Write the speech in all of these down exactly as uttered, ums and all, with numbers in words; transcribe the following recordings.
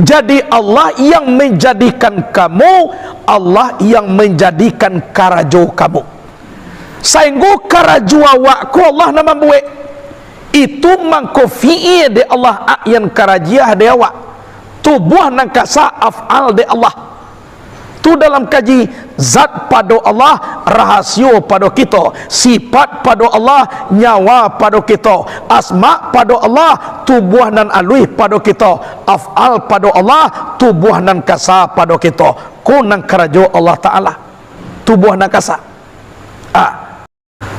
Jadi Allah yang manjadikan kamu, Allah yang manjadikan karajo kamu. Sainggo karajo awak ko Allah nan mambuek. Itu mangko fi'il dek Allah, a'yan karajiah dek awak. Tubuah nan kasa, af'al dek Allah. Tu dalam kaji, zat pado Allah, rahasio pado kito, sifat pado Allah, nyawa pado kito, asma pado Allah, tubuah nan aluih pado kito, af'al pado Allah, tubuah nan kasa pado kito. Ko nan karajo Allah Ta'ala, tubuah nan kasa. Ah.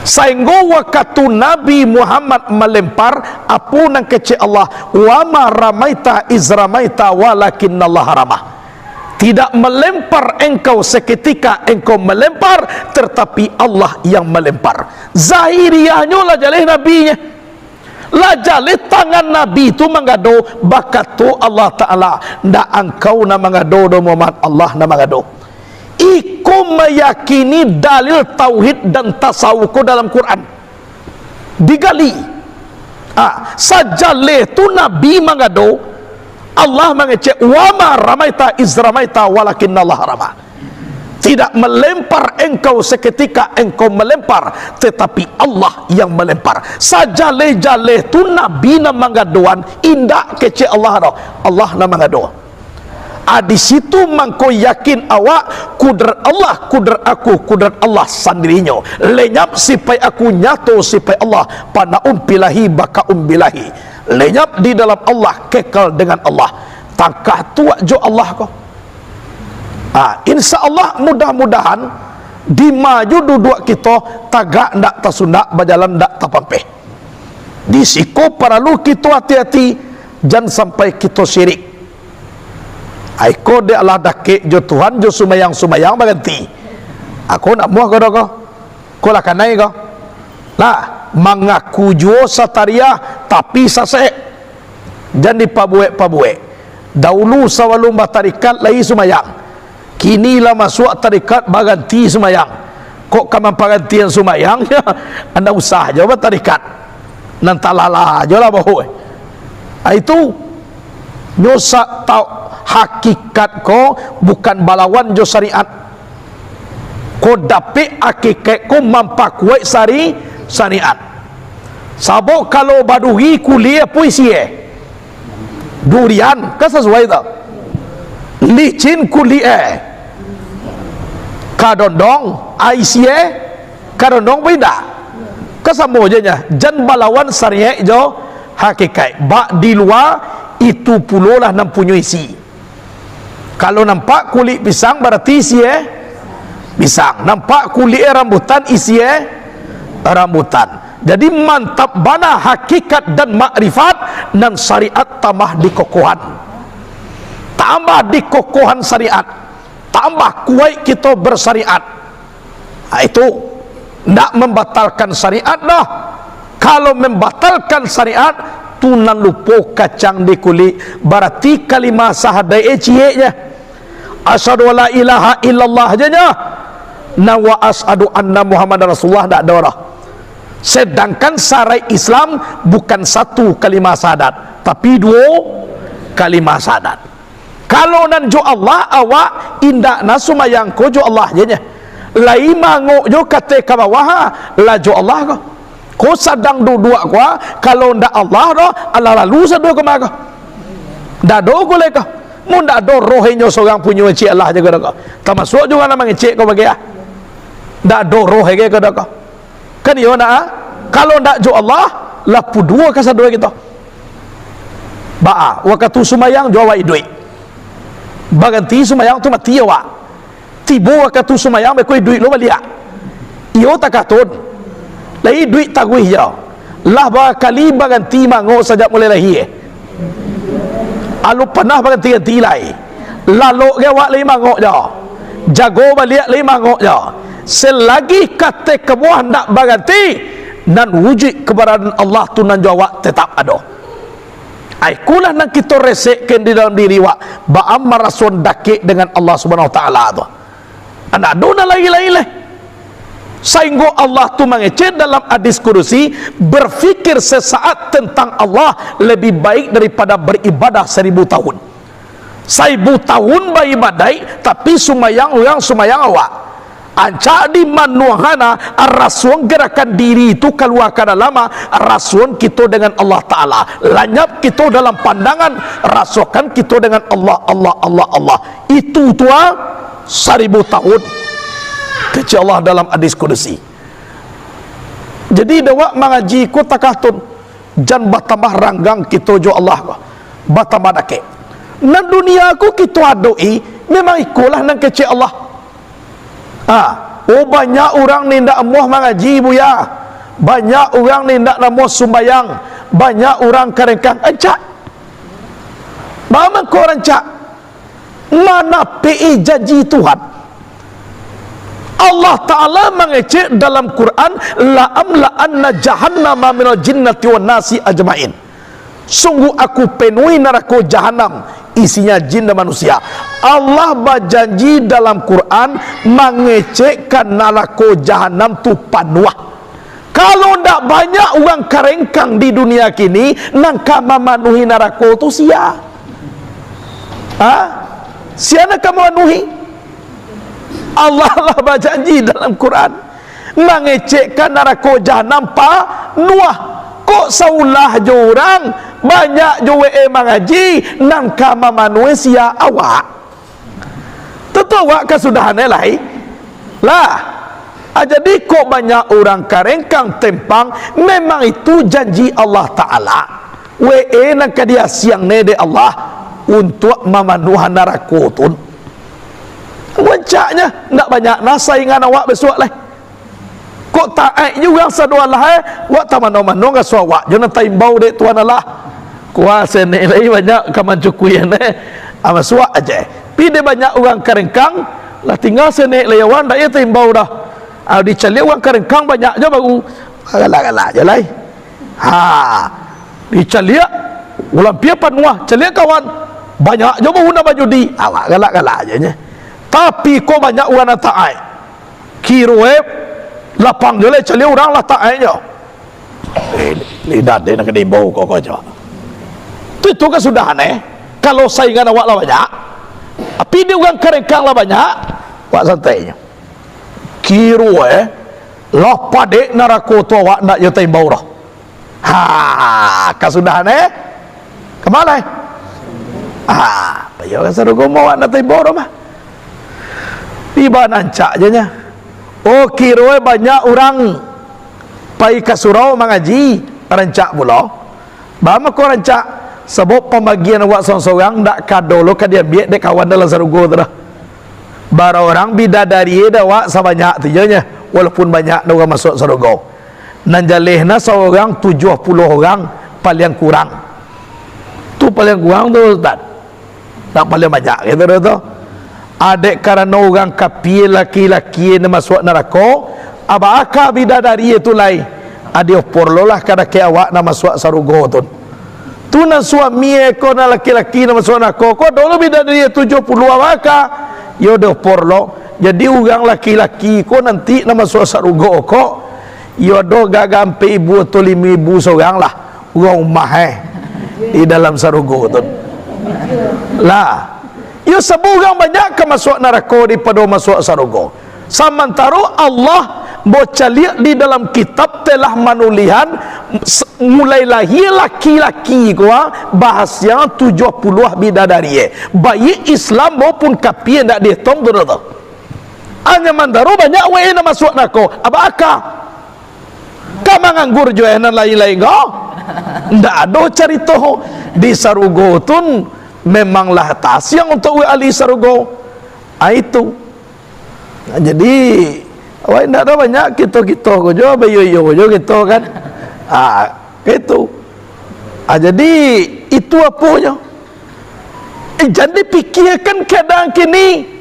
Sainggo wakatu Nabi Muhammad malempar, apo nan kecek Allah, "Wa ma ramaita iz ramaita walakinnallaha ramah." Tidak melempar engkau seketika engkau melempar, tetapi Allah yang melempar. Zahiriahnyo lah jaleh Nabi nyo. Lah jaleh tangan Nabi tu manggado, bakato Allah Ta'ala, "Ndak angkau nan manggado doh Muhammad, Allah nan manggado." Iko meyakini dalil tauhid dan tasawuf ko dalam Quran. Digali. Ah, sajaleh tu Nabi manggado, Allah mangecek, "Wa ma ramaita iz ramaita walakinnallaha ramah." Tidak melempar engkau seketika engkau melempar, tetapi Allah yang melempar. Sajaleh-jaleh tu Nabi nan manggadoan, indak kecek Allah doh. Allah nan manggado. Ah, di situ mangko yakin awak, kudrat Allah, kudrat aku, kudrat Allah sandirinyo. Lenyap sipaik aku, nyato sipaik Allah, fanaun billahi, baqaun billahi. Lenyap di dalam Allah, kekal dengan Allah. Tangkah tuak jo Allah ko. Ah, insya Allah, mudah-mudahan di maju duduak kito tagak ndak tasundak, bajalan ndak tapampeh. Di siko paralu kito ati-ati, jan sampai kito syirik. Ai ko dek alah dakek jo Tuhan jo sumayang-sumayang baganti. Ako nak muah ko doh ko. Ko lah kanai ko. Lah, mangaku juo satariah, tapi sasek. Jan dipabuek-pabuek. Daulu sabalum batarikat lai sumayang. Kini lah masuak tarikat baganti sumayang. Kok ka mampagantian sumayang, ndak usah jo batarikat. Nan talala jo lah bahu. Ah, itu. Nyo sa-, tau hakikat ko bukan balawan jo syariat. Ko dapek hakikat ko mampakuaik sari-, syariat. Sabab kalau baduri kulik apo isie? Durian, kan sasuai tu? Licin kulik eh. Kadondong, ai isie, kadondong apo indak? Kan samo je nyo, jan balawan syariat jo hakikat. Bak di lua, itu pulolah nan punyo isi. Kalau nampak kulik pisang, barati isie pisang. Nampak kulik rambutan, isie rambutan. Jadi, mantap bana hakikat dan makrifat, nan syariat tambah dikokohan. Tambah dikokohan syariat, tambah kuaik kito bersyariat. Ha, itu ndak membatalkan syariat dah. Kalau membatalkan syariat, tu nan lupo kacang di kulik, barati kalimah syahadat e cieknyo. Asyhadu alla ilaha illallah je nyo. Nan wa asyhadu anna Muhammadar Rasulullah ndak ado dah. Sedangkan syarat Islam bukan satu kalimah syahadat, tapi duo kalimah syahadat. Kalau nan jo Allah, awak indak nan sumayang ko jo Allah je nyo. Lai mangok jo kateh ka bawah, ha, lah jo Allah ko. Ko sadang duduak ko, ha, kalau ndak Allah doh, alah lalu sado ko mah ko. Ndak ado ko lai ko. Mun ndak ado roh inyo sorang punyo, ciek Allah je ko doh ko. Tamasuak jo urang nan mangecek ko bagai, ha. Ndak ado roh ege ko doh ko. Kan iyo nak, ah? Kalau ndak jo Allah, lah puduo kasadonyo kito. Baa, wakatu sumayang jo awak iduik. Baganti sumayang tu mati awak. Tibo wakatu sumayang beko iduik lo baliak. Iyo takatun. Lai iduik taruih jo. Lah barakali baganti mangok sajak mulai lahia. Alun panah baganti-ganti lai. Lalok ge awak lai mangok jo. Jago baliak lai mangok jo. Selagi kateh kabuah ndak baganti, nan wujuik kabaradaan Allah tu nan jo awak tetap ado. Ai, ikulah nan kito resekkan di dalam diri awak, baa maraso dakek dengan Allah Subhanahu Wa Taala tu. Ndak ado nan lain-lain lai. Sainggo Allah tu mangecek dalam hadis kudusi, "Berfikir sesaat tentang Allah lebih baik daripada beribadah seribu tahun." Saribu tahun baibadaik, tapi sumbayang urang, sumbayang awak. Rancak di manuang hana, rasuang garakan diri tu kalua ka dalam, rasuang kito dengan Allah Ta'ala. Lanyap kito dalam pandangan, rasuakan kito dengan Allah, Allah, Allah, Allah. Itu tu, ah, saribu tahun. Kecek Allah dalam hadis kudusi. Jadi, dek awak mangaji ko takah tun, jan batambah ranggang kito jo Allah ko, batambah dakek. Nan dunia ko kito adok-i, memang ikolah nan kecek Allah. Ha, oh, banyak urang ni ndak amuah mangaji, Buya. Banyak urang ni ndak amuah sumbayang. Banyak urang karengkang. Rancak. Baa mangko rancak? Manapek-i janji Tuhan. Allah Ta'ala mangecek dalam Quran, "La amla'anna jahannama minal jinnati wan nasi ajmain." Sungguh Aku penuhi narako Jahanam, isinya jin dan manusia. Allah bajanji dalam Quran mangecekkan narako Jahanam tu panuah. Kalau ndak banyak urang karengkang di dunia kini, nan ka mamanuhi narako tu sia? Ha? Sia nan ka mamanuhi? Allah lah bajanji dalam Quran, mangecekkan narako Jahanam panuah. Kok saulah jo urang, banyak jo we mangaji, nan ka mamanuhi sia? Awak. Tantu awak kasudahan e lai. Lah. Ah, jadi kok banyak urang karengkang tempang, memang itu janji Allah Ta'ala. We nan ka diasiang ne dek Allah untuak mamanuahan narako tu. Rancaknyo, ndak banyak nah saingan awak bisuak lai. Kok taek juo urang sado alah, eh? Wak tamano-mano raso awak jo nan taimbau dek Tuhan Allah. Kuah senek lai banyak ka mancukuian, eh. Ah, masuak aje. Pi dek banyak urang karengkang, lah tingga senek lai awan, ndak iyo taimbau doh. Ah, dicaliak urang karengkang banyak jo baru. Galak-galak jo lai. Ha. Dicaliak, ulang pia panuah, caliak kawan. Banyak jo baru nan bajudi. Awak galak-galak aje nyo. Tapi kok banyak urang nan taek. Kiro e lapang jo lai, caliak urang lah taek nyo. Eh, lidah den nan ka diimbau ko, ko, cak. Tu, itu kasudahan e. Kalau saingan awak lah banyak, tapi dek urang karengkang lah banyak, awak santai nyo. Kiro e lah padek narako tu awak ndak yo taimbau doh. Ha, kasudahan e. Ka ma lai? Ha, payi ka sarugo mah, awak ndak taimbau doh mah. Tibo rancak je nyo. Oh, kiro e banyak urang pai ka surau mangaji, rancak pulo. Baa mako rancak? Sabab pambagian awak sorang-sorang ndak ka ado lo ka diambiak dek kawan dalam sarugo tu doh. Bara urang bidadari e dek awak sabanyak tu je nyo, walaupun banyak nan urang masuak sarugo. Nan jaleh nah saurang tujuah puluah urang paliang kurang. Tu paliang kurang tu, Ustaz. Nan paliang banyak kito tu. Adek karano urang kapia laki-laki nan masuak narako, a baa ka bidadari tu lai? A diopor lo lah ka dakek awak nan masuak sarugo tu. Tu nan suami e ko, nan laki-laki nan masuak narako ko, ado lo bidadari tujuah puluah, a baa ka? Yo diopor lo. Jadi urang laki-laki ko nanti nan masuak sarugo ko, yo ado gaga ampek ibu atau limo ibu surang lah. Urang rumah, eh, di dalam sarugo tu. Lah, iyo sabab urang banyak ka masuak narako daripado masuak sarugo. Samantaro Allah bacaliak di dalam kitab telah manulihan, s-, mulai lahia laki-laki ko, ah, bahasiang tujuah puluah bidadari, eh. Baiak Islam maupun kapia ndak dietong tu, tu. Hanya mantaro banyak we nan masuak narako. A baa ka? Ka manganggur juo nan lain-lain ko? Ndak ado carito. Di sarugo tu memanglah taasiang untuak ahli sarugo. Ah, itu. Nah, jadi, awak indak ado banyak kito-kito ko jo, baiyo-iyo jo kito kan. Ah, itu. Ah, jadi, itu aponyo. Eh, jan dipikiakan keadaan kini.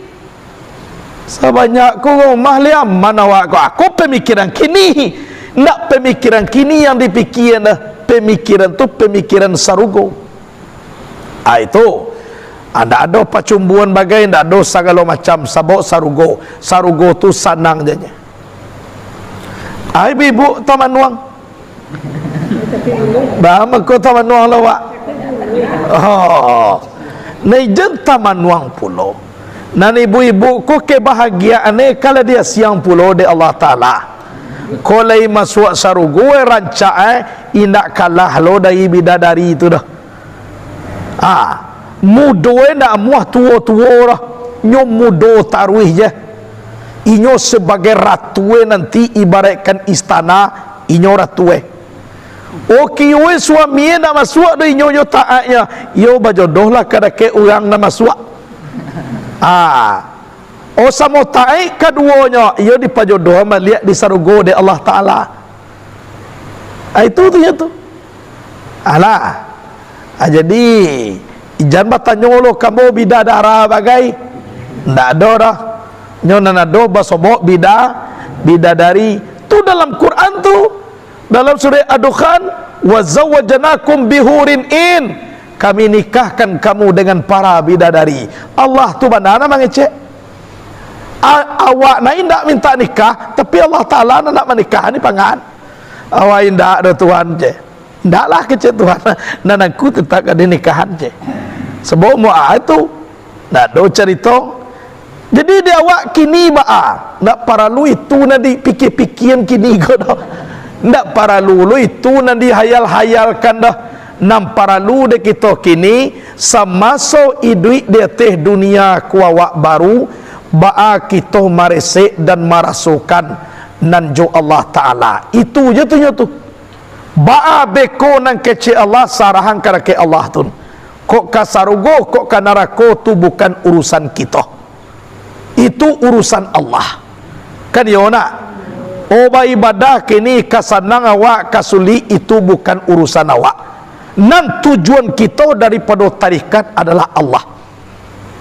Sabanyak ko rumah liaman awak ko. Ako pemikiran kini. Ndak pemikiran kini yang dipikia, nah. Pemikiran tu pemikiran sarugo. Ah, itu. Ah, ndak ado pacumbuan bagai, ndak ado sagalo macam. Sabab sarugo. Sarugo tu sanang je nyo. Ah, ibu-ibu tamanuang. Baa mako tamanuang lo, Wak? Oh. Nah, ijan tamanuang pulo. Nan ibu-ibu ko kebahagiaan e ka lah diasiang pulo dek Allah Ta'ala. Ko lai masuak sarugo e rancak e, indak kalah lo dari bidadari tu doh. Ah, mudo e ndak amuah tuo-tuo doh. Nyo mudo taruih je. Inyo sabagai ratu e nanti, ibaratkan istana, inyo ratu e. Okiyue suami e ndak masuak doh inyo nyo taatnyo, iyo bajodohlah ka dakek urang nan masuak. Ah. Oh, samo taat kaduonyo, iyo dipajodohan baliak di sarugo dek Allah Ta'ala. Ah, itu tu nyo tu. Alah. Ah, jadi, jan batanyo lo kamo bidadara bagai. Ndak ado doh. Nyo nan ado basobok bida, bidadari. Tu dalam Quran tu. Dalam surah Ad-Dukhan, "Wa zawwajnakum bihurin in." Kami nikahkan kamu dengan para bidadari. Allah tu bana nan mangecek. A-, awak nan indak minta nikah, tapi Allah Ta'ala nan nak manikahkan pangan. Awak indak doh Tuhan, cek. Ndaklah kecek Tuhan. Nan angku tetap ka dinikahan, cek. Sebab mua itu. Ndak ado carito. Jadi, di awak kini baa? Ndak paralu itu nan dipikia-pikian kini ko doh. Ndak paralu lo itu nan dihayal-hayalkan doh. Nan paralu dek kito kini, samaso iduik di ateh dunia ko awak baru, baa kito maresek dan marasokan nan jo Allah Ta'ala. Itu je tu nyo tu. Baa beko nan kecek Allah, sarahan ka dakek Allah tu. Kok ka sarugo, kok ka narako, tu bukan urusan kito. Itu urusan Allah. Kan iyo nak? Oh, baibadah kini ka sanang awak, ka sulik, itu bukan urusan awak. Nan tujuan kito daripado tarikat adalah Allah.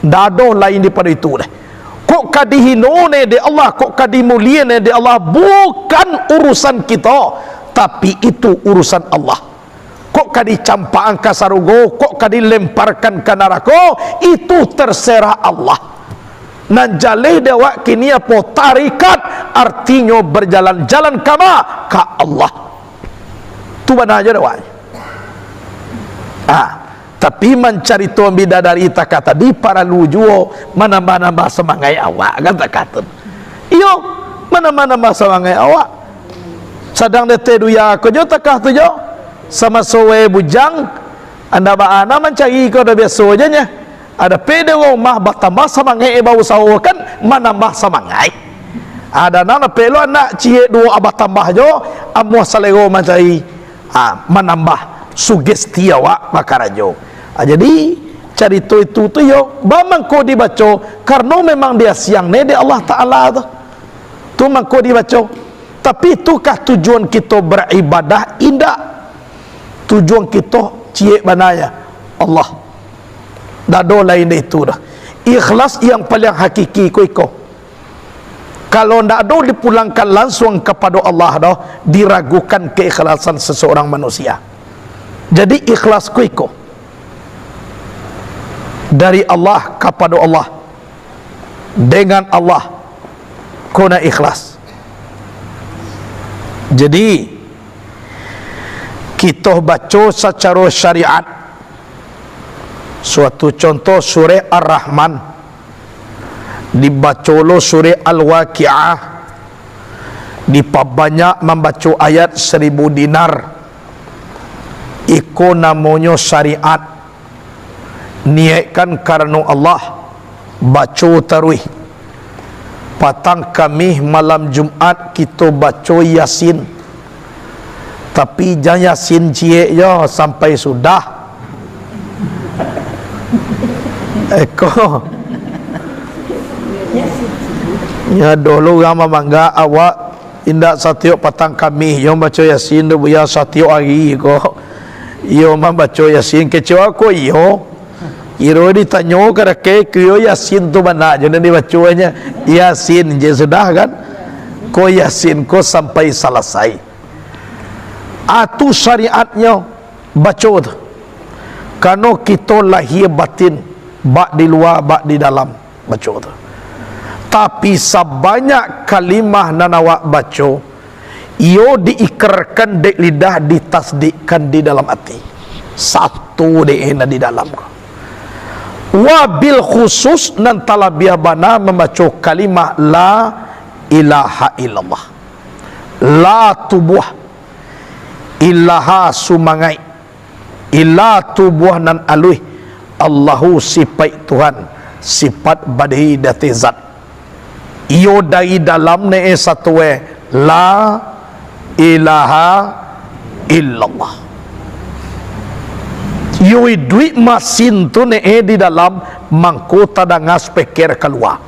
Ndak ado lain daripado itu deh. Kok ka dihino ne dek Allah, kok ka dimulie ne dek Allah, bukan urusan kito, tapi itu urusan Allah. Kok ka dicampakan ka sarugo, kok ka dilemparkan ka narako, itu terserah Allah. Nan jaleh di awak kini apo? Tarikat, artinyo berjalan-jalan kama? Ka Allah. Tu bana jo di awak. Ah, tapi mancarito bidadari takah tadi paralu juo manambah-nambah samangaik awak, kan takah tu. Iyo, manambah-nambah samangaik awak. Sadang dete duya ko jo takah tu jo. Samaso wae bujang, anda baa nan mancari ko dah biaso je nyo. Ada pe di rumah batambah samangaik bausaho kan, manambah samangaik. Ada nan pe lo anak ciek duo abah tambah jo, amuah salero mancari. Ah, manambah sugesti awak bakarajo. Ah, jadi, carito itu tu yo, ba mangko dibaco, karano memang diasiang ne dek Allah Ta'ala tu. Tu mangko dibaco. Tapi, tukah tujuan kito baribadah? Indak. Tujuan kito ciek bana nyo Allah. Ndak ado lain dari itu doh. Ikhlas yang paling hakiki ko iko. Kalau ndak ado dipulangkan lansuang kapado Allah doh, diragukan keikhlasan seseorang manusia. Jadi, ikhlas ko iko. Dari Allah, kapado Allah, dengan Allah, ko nan ikhlas. Jadi, kito baco sacaro syariat, suatu contoh, surah Ar-Rahman, dibaco lo surah Al-Waqiah, dipabanyak mambaco ayat saribu dinar. Iko namonyo syariat. Niaikkan karano Allah, baco taruih. Patang Kamih, malam Jumat, kito baco Yasin. Tapi, jan Yasin ciek jo, sampai sudah. Eko. Nyo dulu urang mamanggak awak, indak satiok patang Kamih iyo mambaco Yasin tu, Buya, satiok ari ko. Iyo mambaco Yasin, kecewa ko iyo. Kiro ditanyo ka dakek, kiro Yasin tu bana je nan dibaconyo. Yasin je sudah kan. Ko Yasin ko sampai salasai. Atu syariatnyo baco tu. Karano kito lahia batin, bak di lua, bak di dalam, baco tu. Tapi sabanyak kalimah nan awak baco, iyo diikrarkan dek lidah, ditasdikkan di dalam ati. Satu dek nan di dalam ko. Wabil khusus nan talabiah bana mambaco kalimah la ilaha illallah. La tubuah, ilaha sumangaik, ila tubuah nan aluih, Allahu sipaik Tuhan, sipat badiri di ateh zat. Iyo dari dalam ne'e satu'e, la ilaha illallah. Iyo iduik masin tu ne'e di dalam, mangko tadanga speaker kalua.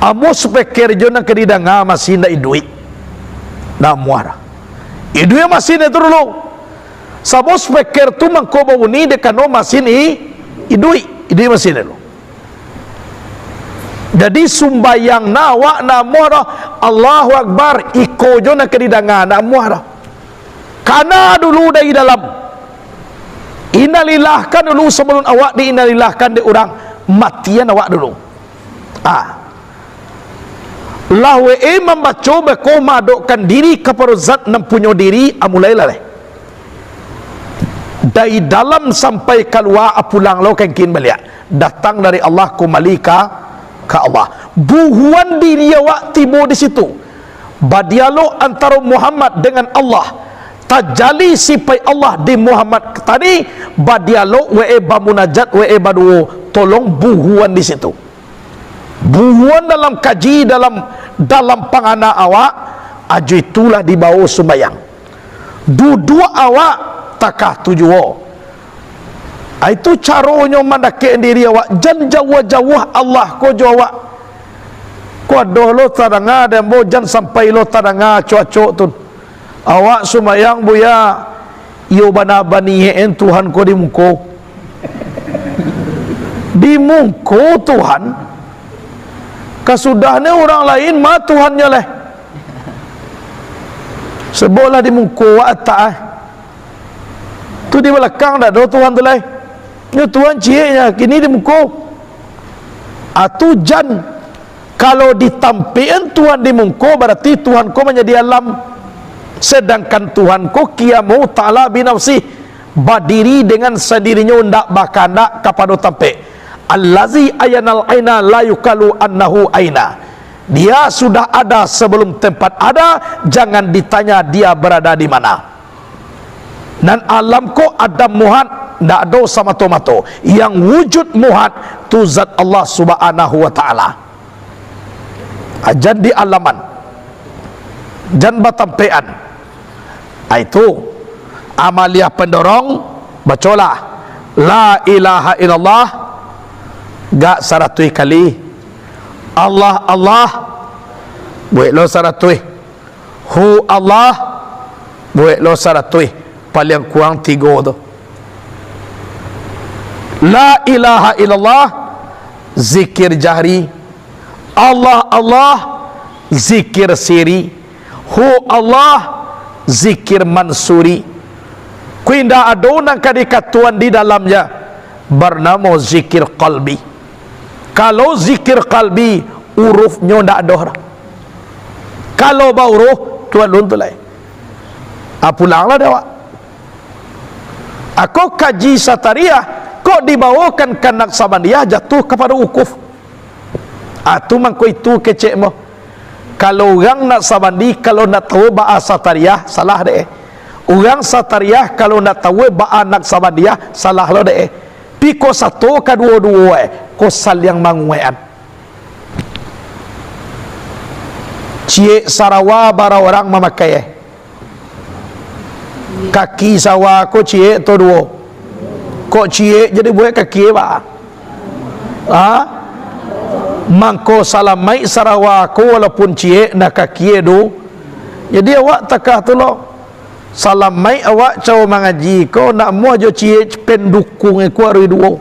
Amuah speaker jo nan ka didanga masin ndak iduik. Ndak amuah doh. Iduik masin itu dulu. Sabab speaker tu mangko babunyi dek kano masin i-, iduik. Iduik masin itu. Jadi, sumbayang na awak ndak amuah doh, Allahu Akbar, iko jo nan ka didanga, ndak amuah doh. Kana dulu dari dalam. Innalillah kan dulu, sabalun awak di innalillah kan dek urang, matian awak dulu. Ah. Lah we mambaco beko maadokkan diri kapado Zat nan punyo diri, ah, mulailah lai. Dari dalam sampai kalua, ah, pulang lo kengkin baliak. Datang dari Allah, kumbali ka, ka Allah. Buhuan diri awak tibo di situ. Badialog antaro Muhammad dengan Allah. Tajali sipaik Allah di Muhammad tadi, badialog we, bamunajat we baduo, tolong buhuan di situ. Buhuan dalam kaji, dalam, dalam pangana awak, ajo itulah dibawo sumbayang. Duduak awak takah tu juo. Ah, itu caronyo mandakek diri awak, jan jauah-jauah Allah ko jo awak. Ko ado lo tadanga dek ambo, jan sampai lo tadanga acok-acok tu. Awak sumbayang, Buya, iyo bana baniek en Tuhan ko di muko. Di muko Tuhan. Kasudahnyo urang lain ma Tuhannyo lai. Sebablah di muko awak atak, eh. Tu di balakang dak ado Tuhan tu lai. Nyo Tuhan cieknyo, kini di muko. Ah, tu jan. Kalau ditampek-an Tuhan di muko, barati Tuhan ko manjadi alam. Sedangkan Tuhan ko qiyamuhu ta'ala binafsih, badiri dengan sandirinyo, ndak bakandak kapado tampek. Allazi ayanal aina la yukalu annahu aina. Dia sudah ada sebelum tempat ada, jangan ditanya dia berada di mana. Nan alam ko adam muhat, ndak ado samato-mato. Yang wujud muhat, tu zat Allah Subhanahu wa Ta'ala. Ah, jan di alaman. Jan batampekan. Ah, itu. Amaliah pandorong, bacolah. La ilaha illallah, gak saratuih kali. Allah, Allah, buek lo saratuih. Hu Allah, buek lo saratuih, paliang kurang tigo tu. La ilaha illallah, zikir jahri. Allah, Allah, zikir siri. Hu Allah, zikir mansuri. Ko indak ado nan ka dikatoan di dalamnyo, barnamo zikir kalbi. Kalau zikir kalbi, urufnyo ndak ado doh. Kalau bauruh, tu alun tu lai. Ah, pulanglah dek awak. Ako kaji Satariah, kok dibawokan ka Naksabandiah, jatuah kapado wukuf. Ah, tu mangko itu kecek mo. Kalau urang Naksabandi, kalau ndak tahu baa Satariah, salah dek. Urang Satariah, kalau ndak tahu baa Naksabandiah, salah lo dek. Pi ko sato kaduo-duo, eh, ko saliang manguekan. Ciek sarawa bara urang mamakai, eh. Kaki sarawa ko ciek atau duo? Kok ciek jadi buek kaki, eh, ba? Ha? Mangko salamaik sarawa ko walaupun ciek, nah kaki, eh, du. Jadi awak takah tu lo. Salamaik awak caro mangaji ko, nak muah jo ciek pendukung, eh, kuaruih duo.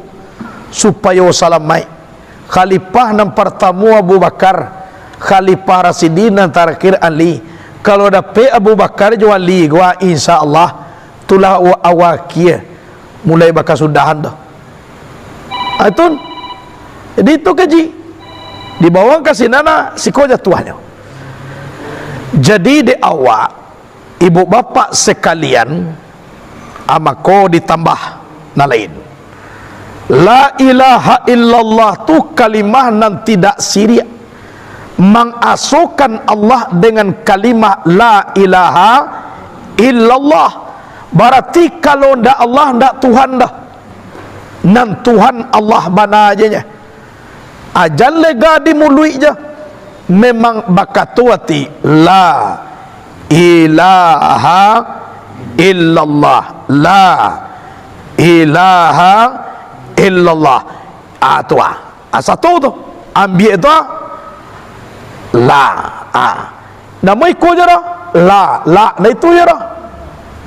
Supayo salamaik. Khalifah nan partamo Abu Bakar, Khalifah Rasidin nan tarakhir Ali. Kalau dapek Abu Bakar jo Ali, gua insya Allah, tulah awa-, awakia mulai bakasudahan tu. Ah, itu. Jadi itu kaji. Dibawa ka sinan, ah, siko jatuahnyo. Jadi dek awak, Ibu bapak sakalian, ah, mako ditambah nan lain. La ilaha illallah tu kalimah nan tidak siriak. Mangasokan Allah dengan kalimah la ilaha illallah. Barati kalau ndak Allah, ndak Tuhan doh. Nan Tuhan Allah bana aja nyo. Ajan lega di muluik je. Memang bakato ati, la ilaha illallah, la ilaha illallah. Ah, tu ah. Ah, satu tu. Ambiak tu ah. La. Ah. Namo iko je dah. La, la, nah itu je dah.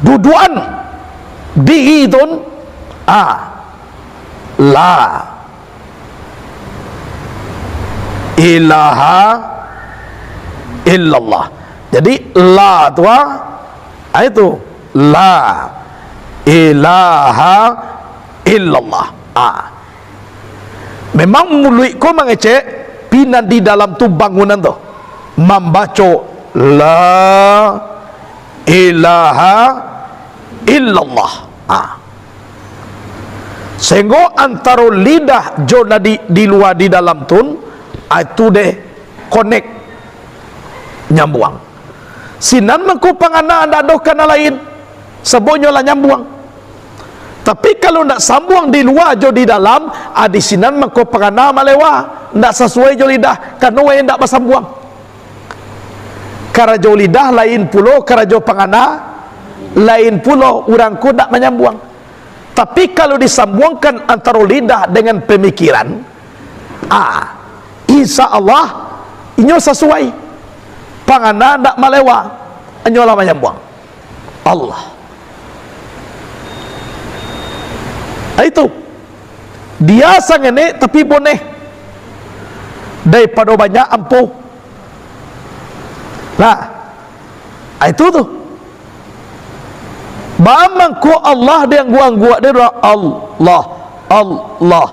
Duduan. Diri tun. Ah. La ilaha illallah. Jadi, la tu ah, ah, itu. La ilaha illallah. Ah. Memang muluik ko mangecek, pi nan di dalam tu bangunan tu. Mambaco la ilaha illallah. Ah. Sehinggo antaro lidah jo nadi di lua di dalam tun, ah, itu deh konek nyambuang. Sinan mangko pangana ndak doh kana lain, sabonyo lah nyambuang. Tapi kalau ndak sambuang di lua jo di dalam, ah, di sinan mangko pangana malewa, ndak sasuai jo lidah, kano wae ndak basambuang. Karajo lidah lain pulo, karajo pangana lain pulo, urang ko ndak manyambuang. Tapi kalau disambuangkan antaro lidah dengan pamikiran, ah, insya Allah, inyo sasuai. Pangana ndak malewa, inyo lah manyambuang. Allah. Ah, itu. Dia sangenek tapi boneh. Daripado banyak ampo. Nah, ah, itu tu. Baa mangko Allah diangguak-angguak dek urang? Allah, Allah,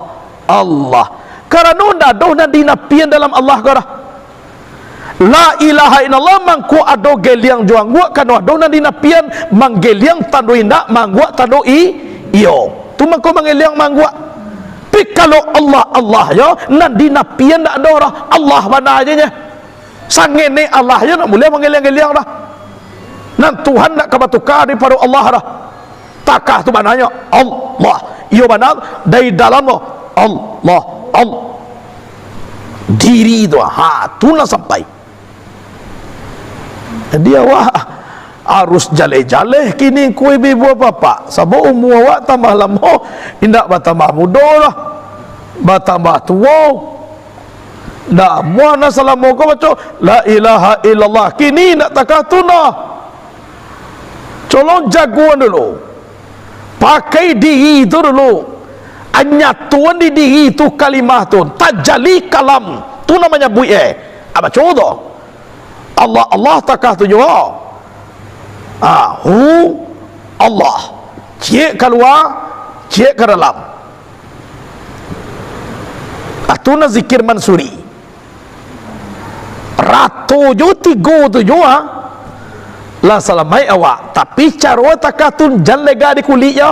Allah. Karano ndak ado nan dinapian dalam Allah ko doh. La ilaha illallah mangko ado geliang jo angguak, kano ado nan dinapian, manggeliang tando indak, maangguak tando i-, iyo. Tu mangko manggeliang maangguak. Tapi kalau Allah, Allah yo, nan dinapian ndak ado doh. Allah bana aja nyo. Sangenek Allah yo, ndak buliah manggeliang-geliang doh. Nan Tuhan ndak ka batuka daripado Allah doh. Takah tu bananyo Allah. Iyo bana, dari dalam tu Allah, Allah. Diri tu, ha, tu lah sampai. Jadi awak harus jaleh-jaleh kini, ngku ibu-ibu bapak. Sabab umua awak tambah lamo, indak batambah mudo lah, batambah tuo. Ndak amuah nah salamo ko baco la ilaha illallah. Kini ndak takah tu nah. Colong jagoan dulu. Pakai diri tu dulu. Anyatoan di diri tu kalimah tu. Tajali kalam. Tu namonyo buik eh. Ah, baco tu. Allah, Allah takah tu juo. Ah, hu, Allah. Ciek kalua, ciek ka dalam. Ah, tu nah zikir mansuri. Rato jo tigo tu jo, ah. Lah salamaik awak. Tapi caro takah tu jan lega di kulik jo.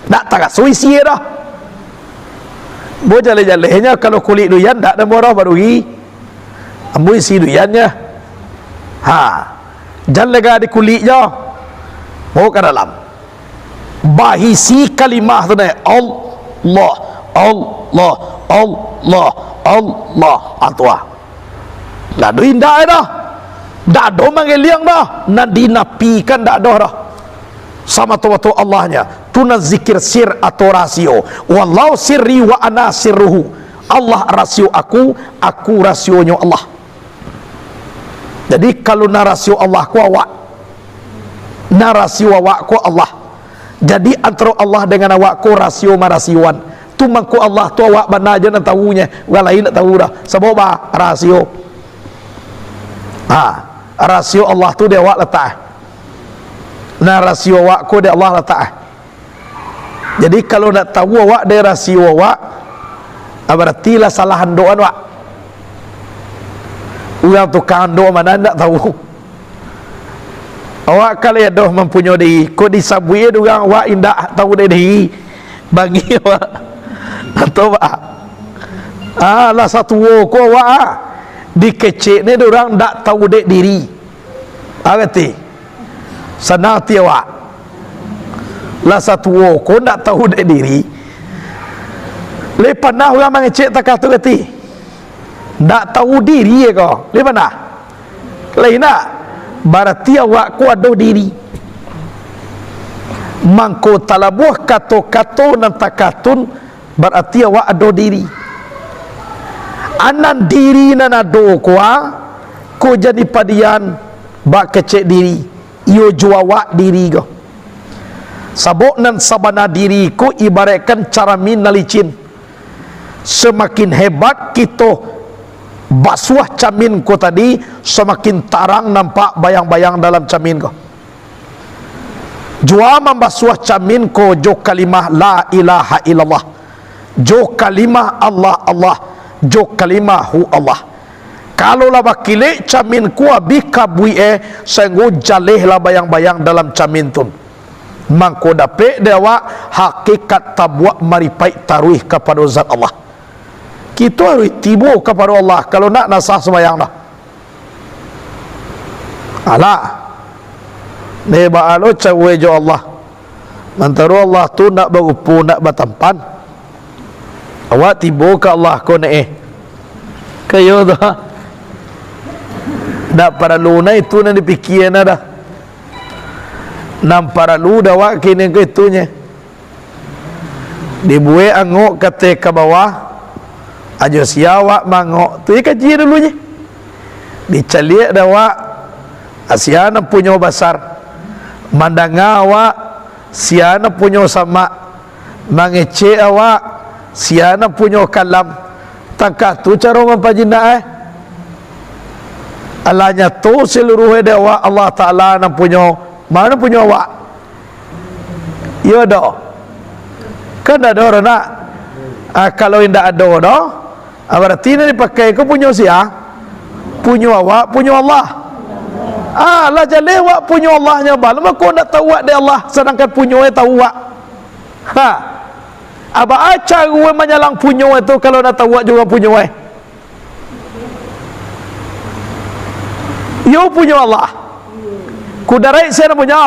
Ndak taraso isi doh. Bo jaleh-jalehnyo kalau kulik duian ndak namuah doh baduri. Ambo isi duiannyo. Ha. Jan lega di kulik jo. Bo ka dalam. Baisi kalimah tu neh. Allah, Allah, Allah, Allah, Allah. Ah, tu ah. Ndak ado indak doh. Ndak ado manggeliang doh. Nan dinapikan ndak ado doh. Samato-mato Allahnyo. Tu nan zikir sir atau rasio. Wallahu sirri wa ana sirruhu. Allah rasio aku, aku rasionyo Allah. Jadi, kalau nan rasio Allah ko awak, nan rasio awak ko Allah. Jadi, antaro Allah dengan awak ko rasio marasioan. Tu mangko Allah tu awak bana aja nan tawunyo, urang lain ndak tawu doh. Sabab ba rasio. Ha, rasio Allah tu di awak latak. Nan rasio awak ko di Allah latak. Jadi, kalau ndak tawu awak dari rasio awak, ah, barati lah salah andokan awak. Urang tukang andok ma nan ndak tawu. Awak kalau ado mampunyo diri, kok disabuik urang awak indak tawu dari diri. Bangih awak. Atau ba? Ah, lah satuo ko awak, ah. Dikecek ni dek urang ndak tahu dek diri. Ah, kati. Sanang ati awak. Lah satuo ko ndak tahu dek diri. Lai panah urang mangecek takah tu, kati? Ndak tahu diri ko. Lai panah? Lai ndak? Barati awak ko ado diri. Mangko talabuah kato-kato nan takah tu, barati awak ado diri. Anan diri nan ado ko, ah, ko jan dipadian bak kecek diri, iyo jo awak diri ko. Sabab nan sabana diri ko ibaratkan caramin nan licin. Samakin hebat kito basuah camin ko tadi, samakin tarang nampak bayang-bayang dalam camin ko. Jua mambasuah camin ko jo kalimah la ilaha illallah, jo kalimah Allah, Allah, jo kalimah hu Allah. Kalau lah bakilek camin ko abih kabuik e, sainggo jaleh lah bayang-bayang dalam camin tu. Mangko dapek dek awak hakikat tabuak maripaik taruih kapado Zat Allah. Kito harus tibo kapado Allah, kalau ndak, ndak sah sumbayang dah. Alah. Deh, baa lo caro e jo Allah. Mantaro Allah tu ndak barupo, ndak batampan. Awak tibo ka Allah ko neh, eh. Kayo tu. Ndak paralu na itu nan dipikia na dah. Nan paralu dek awak kini ko itunye. Dibuek angok kateh ka bawah, ajo sia awak mangok tu, yo kaji dulunye. Dicaliak dek awak, sia nan punyo basar. Mandanga awak, sia nan punyo samak. Mangecek awak, sia nan punyo kalam. Takah tu caro mampajinak, eh. Alah nyato saluruh dek awak, Allah Taala nan punyo. Ma nan punyo awak? Iyo doh. Kan ndak ado doh, nak? Ah, kalau indak ado doh, ah, barati nan dipakai ko punyo sia? Punyo awak, punyo Allah. Ah, lah jaleh awak punyo Allahnyo, baa lo mako ndak tahu awak dek Allah, sadangkan punyo e tahu awak. Ha. Ah, baa caro e manyalang punyo e tu kalau ndak tahu awak juo punyo e? Iyo punyo Allah. Kudaraik sia nan punyo?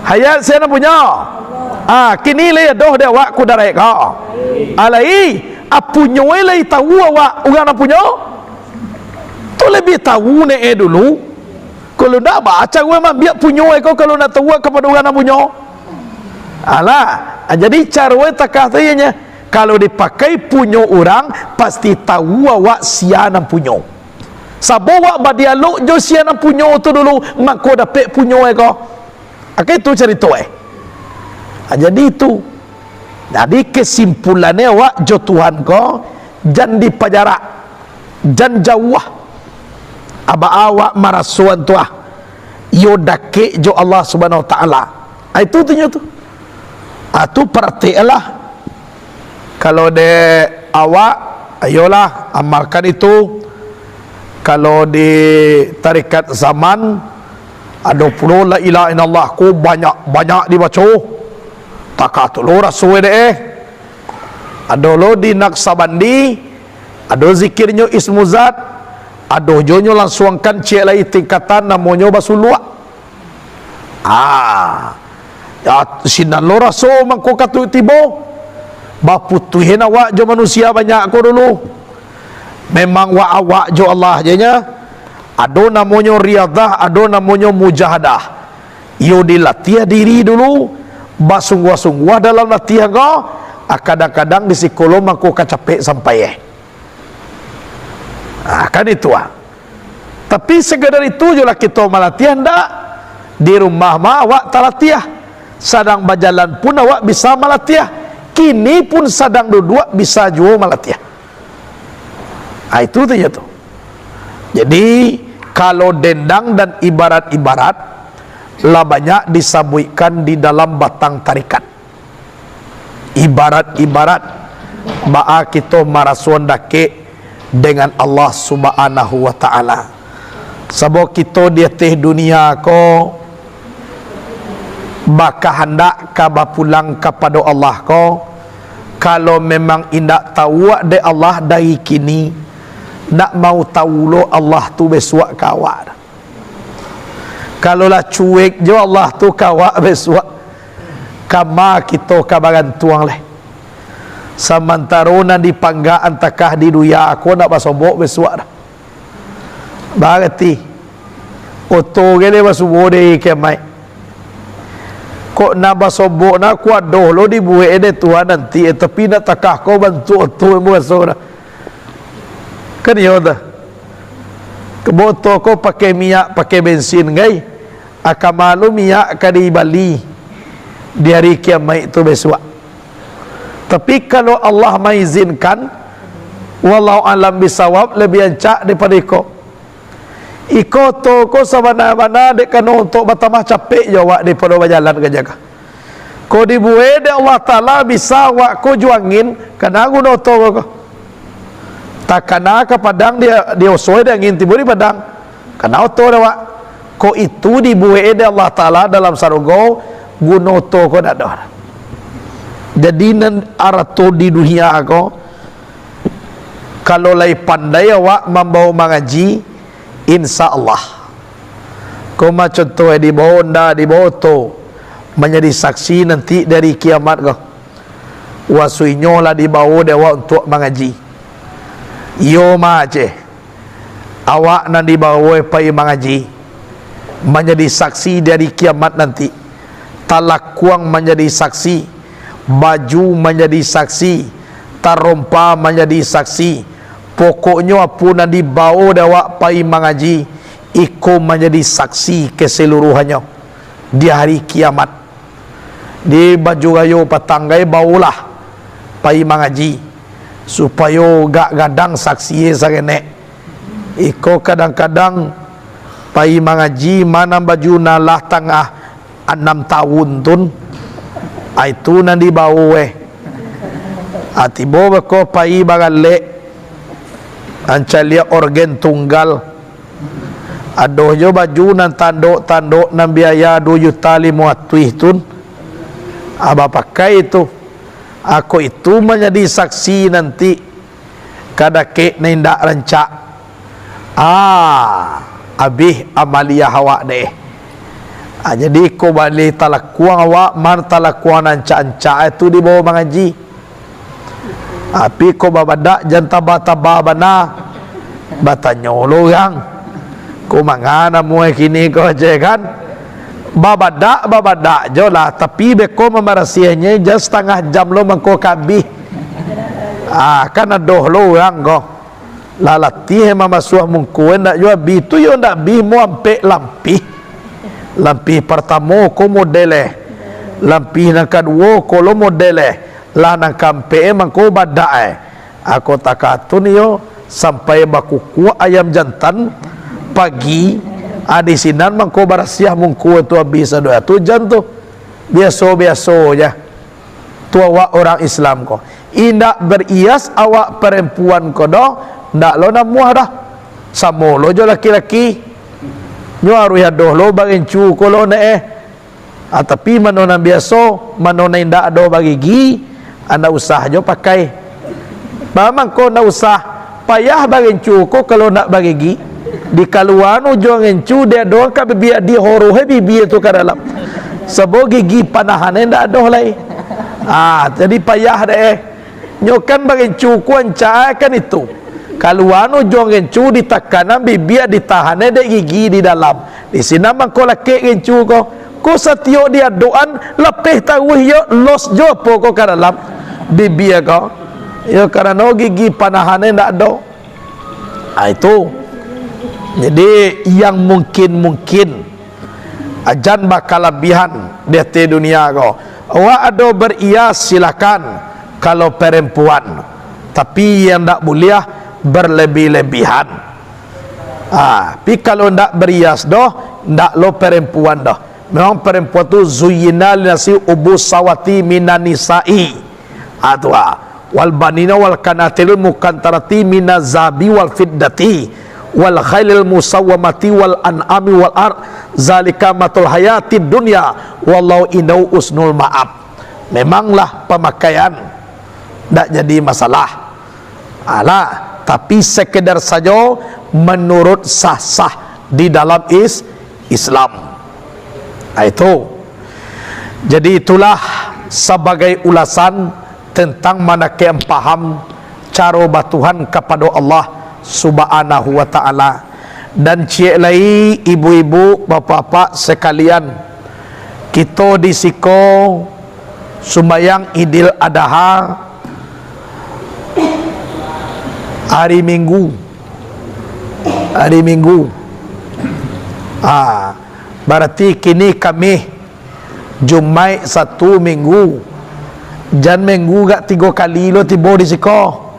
Hayat sia nan punyo? Ah, kini lai ado dek awak kudaraik ko? Alai, ah, punyo e lai tahu awak urang nan punyo? Tu labiah tahu neh e dulu. Kalau ndak, baa caro e maambiak punyo e ko kalau ndak tahu awak kapado urang nan punyo? Alah, ah, jadi caro e takah tu iyonya, kalau dipakai punyo urang, pasti tahu awak sia nan punyo. Sabab awak badialog jo sia nan punyo tu dulu, mako dapek punyo e ko. Akai tu carito e. Ah, jadi itu. Jadi kesimpulan e awak jo Tuhan ko, jan dipajarak, jan jauah. Ah, baa awak marasoan tu ah. Iyo dakek jo Allah Subhanahu Wa Taala. Ah, itu tu nyo tu. Ah, tu paratiklah. Kalau dek awak, ayolah, amalkan itu. Kalau di tarekat zaman, ado pulo la ilaha illallah ko banyak-banyak dibaco. Takah tu lo raso e dek e. Ado lo di Naksabandi, ado zikirnyo Ismuzat, ado juo nyo langsuangkan ciek lai tingkatan namonyo basuluak. Ah, ya, sinan lo raso mangko katuik tibo. Baputuihan awak jo manusia banyak ko dulu. Memang wak awak jo Allah je nya. Ado namonyo riadah, ado namonyo mujahadah. Iyo dilatiah diri dulu, basungguah-sungguah dalam latiah ko, ah, kadang-kadang di siko lo mangko ka capek sampai, eh. Ah, kan itu, ah. Tapi sakadar itu jolah kito malatiah, ndak? Di rumah mah awak talatiah. Sadang bajalan pun awak bisa malatiah. Kini pun sadang duduak bisa juo malatiah. Ah, itu tu je tu. Jadi, kalau dendang dan ibarat-ibarat, lah banyak disabuikkan di dalam batang tarikat. Ibarat-ibarat baa kito maraso dakek dengan Allah Subhanahu wa Ta'ala. Sabab kito di ateh dunia ko bakahandak ka bapulang kapado Allah ko, Kalau memang indak tahu dek Allah dari kini, ndak mau tahu lo Allah tu besuak ka awak. Kalau lah cuek jo Allah tu ka awak besuak, kama kito ka bagantuang leh. Samantaro nan dipangga antakah di dunia ko ndak basobok besuak dah. Barati, oto ge deh basuo deh kiamaik. Kok nan basobok nan kuadoh lo dibuek deh Tuhan nanti, eh, tapi nak takah ko bantuak oto yang baso dah. Kan iyo dah. Kebo oto ko pakai minyak, pakai bensin, gai. Akama lo minyak ka dibali di hari kiamaik tu besuak. Tapi kalau Allah maizinkan, wallahu alam bisawab, lebih ancak daripado iko. Iko oto ko sabana-bana dek kano untuak batamah capek jo awak daripado bajalan ka jaga. Ko dibuek dek Allah Taala bisa awak ko jo angin, kana guno oto ko. Takana ka Padang, dia, diosoi dek angin tibo di Padang. Kana oto dek awak. Ko itu dibuek dek Allah Taala dalam sarugo, guno oto ko ndak ado. Jadi nan arato di dunia ko, kalau lai pandai awak mambawo mangaji, insya Allah. Ko ma contoh, eh, dibawo onda, dibawo oto, manjadi saksi nanti dari kiamat ko. Wasuinyo lah dibawo dek awak untuak mangaji. Iyo ma ceh, awak nan dibawo pai mangaji, manjadi saksi dari kiamat nanti. Talakuang manjadi saksi, baju manjadi saksi, tarompa manjadi saksi. Pokoknyo apo nan dibawo dek awak pai mangaji, iko manjadi saksi keseluruhannyo di hari kiamat. Di baju rayo patang gai bawolah pai mangaji, supayo gak gadang saksie saketek. Iko kadang-kadang pai mangaji, ma nan baju nan lah tangah anam tawun tun, ah, itu nan dibawo, eh. Ah, tibo beko pai baralek, ancaliak orgen tunggal. Ado jo baju nan tandok-tandok nan biaya duo juta limo ratuih tun, ah, bapakai tu. Ako itu manjadi saksi nanti ka dakek nan indak rancak. Ah, abih amaliah awak deh. Ah, jadi ko baleh talakuang awak, ma talakuang nan ancak-ancak tu dibawo mangaji. Tapi ko babadak jan taba-taba bana. Batanyo lo urang, ko manga namuah kini ko, ceh kan? Babadak, babadak jo lah, tapi beko mambarasiahnyo jan satangah jam lo mangko ka abih. Ah, kan ado lo urang ko. Lah latiah mambasuah mungko, ndak jo abih tu yo ndak abih, mo ampek lampih. Lampih partamo ko model eh. Lampih nan kaduo ko lo model eh. Lah nan kaampek eh mangko badak eh. Ako takatun iyo sampai bakukuak ayam jantan pagi, ah, di sinan mangko barasiah mungko tu abih sado tu jan tu. Biaso-biaso ja. Tu awak urang Islam ko. Indak barias awak parampuan ko doh, ndak lo namuah dah. Samo lo jo laki-laki. Nyo aruih adoh lo barincu ko lo nek eh. Ah, tapi mano nan biaso, mano nan indak ado bagigi, ah, ndak usah jo pakai. Ba mangko ndak usah, payah barincu ko kalau ndak bagigi. Dikaluaan ujuang rincu, di adoan ka bibia, dihoroh eh bibia tu ka dalam. Sabo gigi panahan eh ndak ado lai. Ah, jadi payah dek eh. Nyo kan barincu ko ancak kan itu. Kaluaan ujuang rincu ditakanan bibia ditahan eh dek gigi di dalam. Di sinan mangko lakek rincu ko. Ko satiok di adoan lapeh taruih yo los jo apo ko ka dalam bibia ko. Yo karano gigi panahan eh ndak ado. Ah, itu. Jadi yang mungkin-mungkin Jan bakalabihan di ateh dunia ko. Awak ado barias, silakan, kalau perempuan. Tapi yang ndak buliah berlebih-lebihan. Ha, tapi kalau ndak barias doh, ndak lo perempuan doh. Memang perempuan tu zuyyina linasi ubu sawati minan nisa'i. Ha, tu ha. Wal banina wal qanatiril muqantarati minaz zahabi wal fiddati wal khailil musawwamati wal an'ami wal ar, zalika matul hayatid dunya, wallahu indahu usnul ma'ab. Memanglah pamakaian Ndak jadi masalah. Alah, tapi sekedar sajo menurut sah-sah di dalam is-, Islam. Ah, itu. Jadi itulah sabagai ulasan tentang manakek paham caro batuhan kapado Allah Subhanahu wa Ta'ala. Dan ciek lai, ibu-ibu, bapak-bapak sekalian, kito di siko sumbayang Idil Adha hari Minggu. Hari Minggu. Ah, bararti kini Kamih, Jumaik, Sabtu, Minggu. Jan Minggu agak tigo kali lo tibo di siko.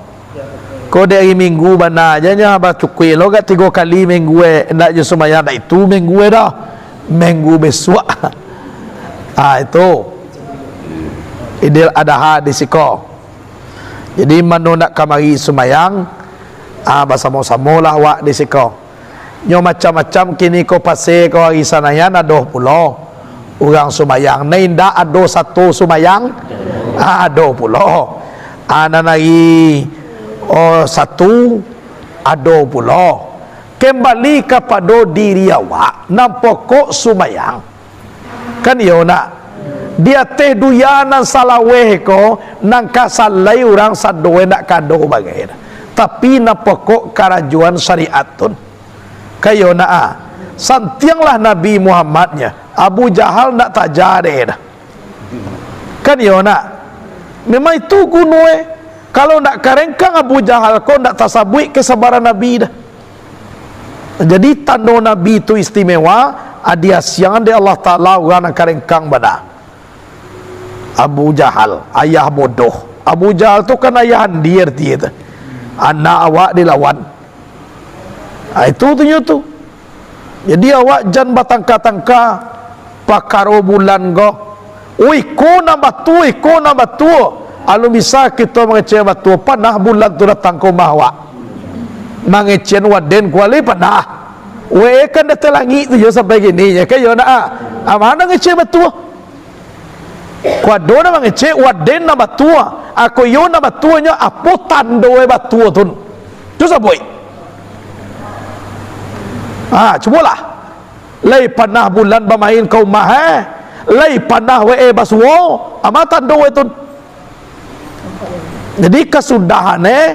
Ko dek ari Minggu bana aja nyo, bacukuik lo agak tigo kali Minggu, eh, ndak jo sumbayang, ndak itu Minggu, eh, doh. Minggu bisuak. Ah, itu. Idil Adha di siko. Jadi, mano ndak kamari sumbayang, ah, basamo-samolah awak di siko. Nyo macam-macam kini ko, pase ko ari Sanayan ado pulo. Urang sumbayang, nan indak ado sato sumbayang, ah, ado pulo. Ah, nan ari, oh, Sabtu, ado pulo. Kembali kapado diri awak, nan pokok sumbayang. Kan iyo nak? Di ateh dunia nan salaweh ko, nan ka salai urang sado ndak ka ado bagai. Tapi nan pokok karajoan syariat tu. Kan iyo nak, ah? Santianglah Nabi Muhammad nyo, Abu Jahal ndak taja dek dah. Kan iyo nak? Memang itu guno, eh. Kalau ndak karengkang Abu Jahal ko, ndak tasabuik kesabaran Nabi dah. Jadi, tando Nabi tu istimewa, adiasiangan dek Allah Ta'ala urang nan karengkang bana. Abu Jahal, ayah bodoh. Abu Jahal tu kan ayah andi, arti tu. Anak awak dilawan. Ah, itu tu nyo tu. Jadi, awak jan batangka-tangka pakaro bulan ko. Oh, iko nan batua, iko nan batua. Alun bisa kito mangecek batua, panah bulan tu datang ka umah awak. Mangecek waden kuali panah. Wee kan datang langik tu jo sampai kini, ya kan, yo nak, ah. Ah, ma nan ngecek batua? Ko ado nan mangecek waden nan batua. Ah, ko iyo nan batua nyo apo tando e batua tu? Tu sabuik. Ah, cubolah. Lai panah bulan bamain ka umah, eh? Lai panah wee basuo? Ah, ma tando e tu? Jadi, kasudahan, eh,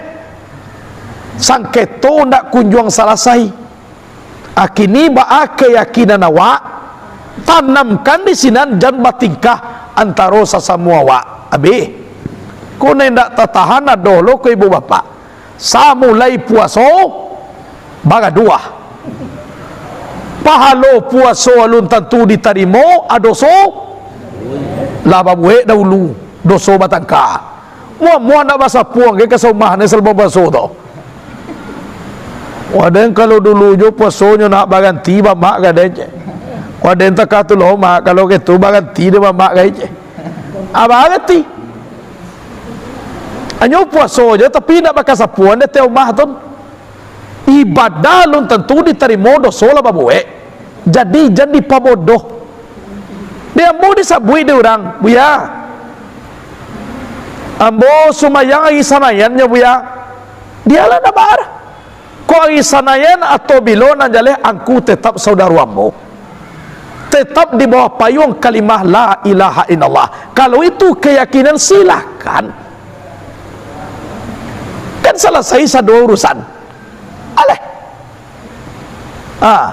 sangketo ndak kunjuang salasai. Ah, kini baa keyakinan awak, tanamkan di sinan, jan batingkah antaro sasamo awak. Abih. Ko nan indak tatahan ado lo ko ibu bapak. Samulai puaso, bagaduah. Pahalo puaso alun tantu ditarimo, ah, doso lah babuek dahulu, doso batangka. Muah-muah ndak basapuang ka saumah ni salamo puaso tu. Waden kalau dulu jo puasonyo nak baganti bamak gadai cek. Waden takah tu lo mak, kalau gitu baganti dek bamak gadai cek. Aba ganti. Anyo puaso jo, tapi ndak bakasapuan di ateh umah tu. Ibadah alun tantu ditarimo, doso lah babuek. Jadi, jan dipabodoh. Di ambo disabuik dek urang, "Buya, ambo sumbayang ari Sanayan nyo, Buya." Dialah ndak baa. Ko ari Sanayan atau bilo nan jaleh, angku tetap saudaro ambo. Tetap di bawah payuang kalimah la ilaha illallah. Kalau itu keyakinan, silahkan. Kan salasai sado urusan. Alah. Ah.